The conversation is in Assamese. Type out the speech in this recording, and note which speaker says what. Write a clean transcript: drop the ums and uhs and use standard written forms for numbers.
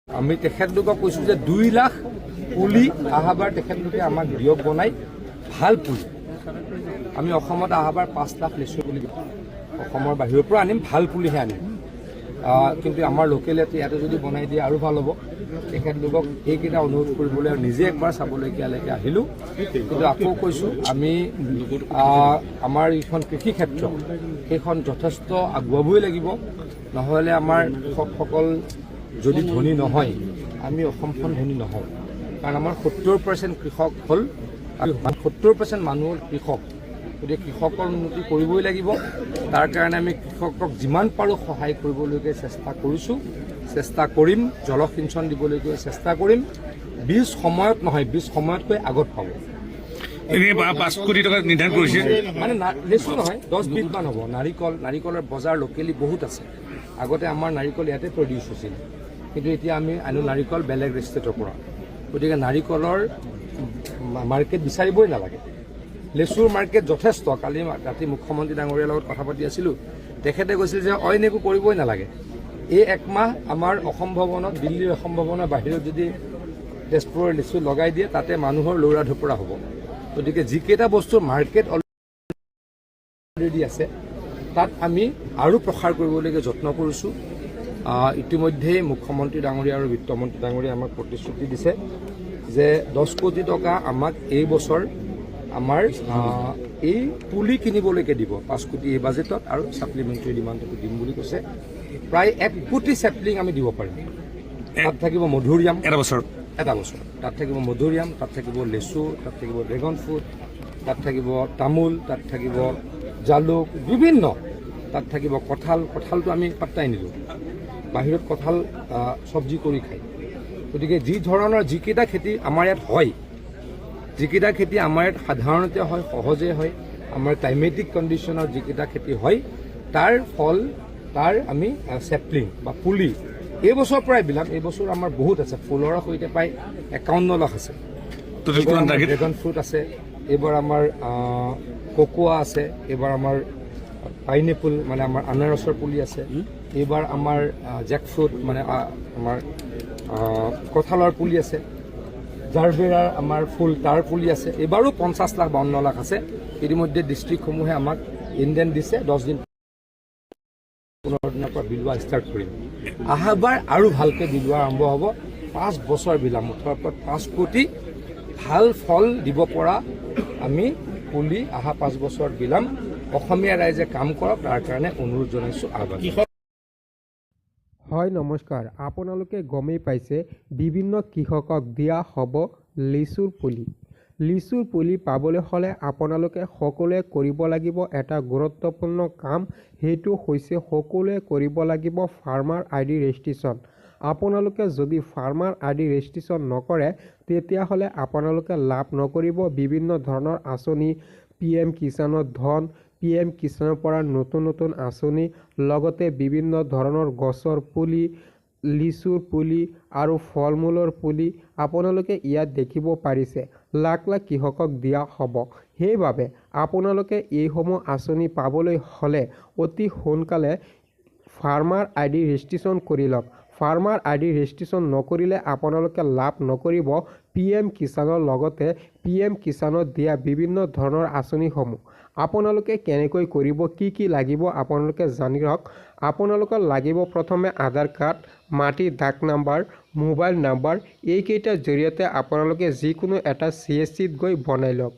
Speaker 1: আমি তেখেতলোকক কৈছোঁ যে 2 লাখ পুলি অহাবাৰ তেখেতলোকে আমাক দিয়ক বনাই, ভাল পুলি। আমি অসমত অহাবাৰ 5 লাখ লেচু পুলি অসমৰ বাহিৰৰ পৰা আনিম, ভাল পুলিহে আনিম। কিন্তু আমাৰ লোকেল ইয়াতে যদি বনাই দিয়ে আৰু ভাল হ'ব। তেখেতলোকক এইকেইটা অনুৰোধ কৰিবলৈ আৰু নিজে একবাৰ চাবলৈকে ইয়ালৈকে আহিলোঁ। কিন্তু আকৌ কৈছোঁ, আমি আমাৰ এইখন কৃষি ক্ষেত্ৰ, সেইখন যথেষ্ট আগুৱাবই লাগিব। নহ'লে আমাৰ কৃষকসকল যদি ধনী নহয়, আমি অসমখন ধনী নহওঁ। কাৰণ আমাৰ 70% কৃষক হ'ল, 70% মানুহ হ'ল কৃষক। গতিকে কৃষকৰ উন্নতি কৰিবই লাগিব। তাৰ কাৰণে আমি কৃষকক যিমান পাৰোঁ সহায় কৰিবলৈকে চেষ্টা কৰিছোঁ, চেষ্টা কৰিম। জলসিঞ্চন দিবলৈকে চেষ্টা কৰিম। বীজ সময়ত নহয়, বীজ সময়তকৈ আগত পাব।
Speaker 2: এনেই 5 কোটি টকা নিৰ্ধাৰণ কৰিছে।
Speaker 1: মানে লেচু নহয়, 10 বিধমান হ'ব। নাৰিকল, নাৰিকলৰ বজাৰ লোকেলি বহুত আছে। আগতে আমাৰ নাৰিকল ইয়াতে প্ৰডিউচ হৈছিল, কিন্তু এতিয়া আমি আনো নাৰিকল বেলেগ ষ্টেটৰ পৰা। গতিকে নাৰিকলৰ মাৰ্কেট বিচাৰিবই নালাগে। লেচুৰ মাৰ্কেট যথেষ্ট। কালি ৰাতি মুখ্যমন্ত্ৰী ডাঙৰীয়াৰ লগত কথা পাতি আছিলোঁ। তেখেতে কৈছিল যে অইন একো কৰিবই নালাগে, এই একমাহ আমাৰ অসম ভৱনত, দিল্লীৰ অসম ভৱনৰ বাহিৰত যদি তেজপুৰৰ লিচু লগাই দিয়ে, তাতে মানুহৰ লৌৰা ধপৰা হ'ব। গতিকে যিকেইটা বস্তুৰ মাৰ্কেট অলৰেডি আছে, তাত আমি আৰু প্ৰসাৰ কৰিবলৈকে যত্ন কৰিছোঁ। ইতিমধ্যেই মুখ্যমন্ত্ৰী ডাঙৰীয়া আৰু বিত্তমন্ত্ৰী ডাঙৰীয়াই আমাক প্ৰতিশ্ৰুতি দিছে যে 10 কোটি টকা আমাক এই বছৰ আমাৰ এই পুলি কিনিবলৈকে দিব। 5 কোটি এই বাজেটত আৰু ছাপ্লিমেণ্টাৰী ডিমাণ্ডটো দিম বুলি কৈছে। প্ৰায় 1 কোটি চেপলিং আমি দিব পাৰিম। তাত থাকিব মধুৰিআম।
Speaker 2: এটা বছৰ?
Speaker 1: এটা বছৰ। তাত থাকিব মধুৰিআম, তাত থাকিব লেচু, তাত থাকিব ড্ৰেগন ফ্ৰুট, তাত থাকিব তামোল, তাত থাকিব জালুক, বিভিন্ন, তাত থাকিব কঁঠাল। কঁঠালটো আমি পাত্তাই নিদিওঁ। বাহিৰত কঁঠাল চব্জি কৰি খায়। গতিকে যি ধৰণৰ যিকেইটা খেতি আমাৰ ইয়াত হয়, যিকেইটা খেতি আমাৰ ইয়াত সাধাৰণতে হয়, সহজে হয়, আমাৰ ক্লাইমেটিক কণ্ডিশ্যনত যিকেইটা খেতি হয়, তাৰ ফল, তাৰ আমি চেপলিং বা পুলি এইবছৰৰ পৰাই বিলাম। এইবছৰ আমাৰ বহুত আছে। ফুলৰ সৈতে প্ৰায় 51 লাখ আছে।
Speaker 2: টোটেল কিমান টাৰ্গেট?
Speaker 1: ড্ৰেগন ফ্ৰুট আছে এইবাৰ আমাৰ, ককোৱা আছে এইবাৰ, আমাৰ পাইনেপল মানে আমাৰ আনাৰসৰ পুলি আছে এইবাৰ, আমাৰ জেক ফ্ৰুট মানে আমাৰ কঁঠালৰ পুলি আছে, জাৰবেৰাৰ আমাৰ ফুল, তাৰ পুলি আছে। এইবাৰো 50 লাখ, 52 লাখ আছে। ইতিমধ্যে ডিষ্ট্ৰিক্টসমূহে আমাক ইণ্ডেণ্ট দিছে। 10 দিন 15 দিনৰ পৰা বিলোৱা ষ্টাৰ্ট কৰিম। অহাবাৰ আৰু ভালকৈ বিলোৱা আৰম্ভ হ'ব। 5 বছৰ বিলাম। মুঠৰ ওপৰত 5 কোটি ভাল ফল দিব পৰা আমি পুলি অহা 5 বছৰত বিলাম। অসমীয়া ৰাইজে কাম কৰক, তাৰ কাৰণে অনুৰোধ জনাইছোঁ, আহ্বান জনাইছোঁ।
Speaker 3: হয়, নমস্কাৰ। আপোনালোকে গমেই পাইছে, বিভিন্ন কৃষকক দিয়া হ'ব লিচুৰ পুলি। লিচুৰ পুলি পাবলৈ হ'লে আপোনালোকে সকলোৱে কৰিব লাগিব এটা গুৰুত্বপূৰ্ণ কাম। সেইটো হৈছে সকলোৱে কৰিব লাগিব ফাৰ্মাৰ আই ডি ৰেজিষ্ট্ৰেশ্যন। আপোনালোকে যদি ফাৰ্মাৰ আই ডি ৰেজিষ্ট্ৰেশ্যন নকৰে, তেতিয়াহ'লে আপোনালোকে লাভ নকৰিব বিভিন্ন ধৰণৰ আঁচনি, পি এম কিষাণৰ ধন, পি এম কিষাণৰ পৰা নতুন নতুন আঁচনি, লগতে বিভিন্ন ধৰণৰ গছৰ পুলি, লিচুৰ পুলি আৰু ফল মূলৰ পুলি। আপোনালোকে ইয়াত দেখিব পাৰিছে, লাখ লাখ কৃষকক দিয়া হ'ব। সেইবাবে আপোনালোকে এইসমূহ আঁচনি পাবলৈ হ'লে অতি সোনকালে ফাৰ্মাৰ আই ডি ৰেজিষ্ট্ৰেশ্যন কৰি লওক। ফাৰ্মাৰ আই ডি ৰেজিষ্ট্ৰেশ্যন নকৰিলে আপোনালোকে লাভ নকৰিব পি এম কিষাণৰ লগতে পি এম কিষাণত দিয়া বিভিন্ন ধৰণৰ আঁচনিসমূহ। আপোনালোকে কেনেকৈ কৰিব, কি কি লাগিব, আপোনালোকে জানি লওক। আপোনালোকৰ লাগিব প্ৰথমে আধাৰ কাৰ্ড, মাটিৰ দাগ নাম্বাৰ, মোবাইল নাম্বাৰ। এইকেইটাৰ জৰিয়তে আপোনালোকে যিকোনো এটা চি এছ চিত গৈ বনাই লওক।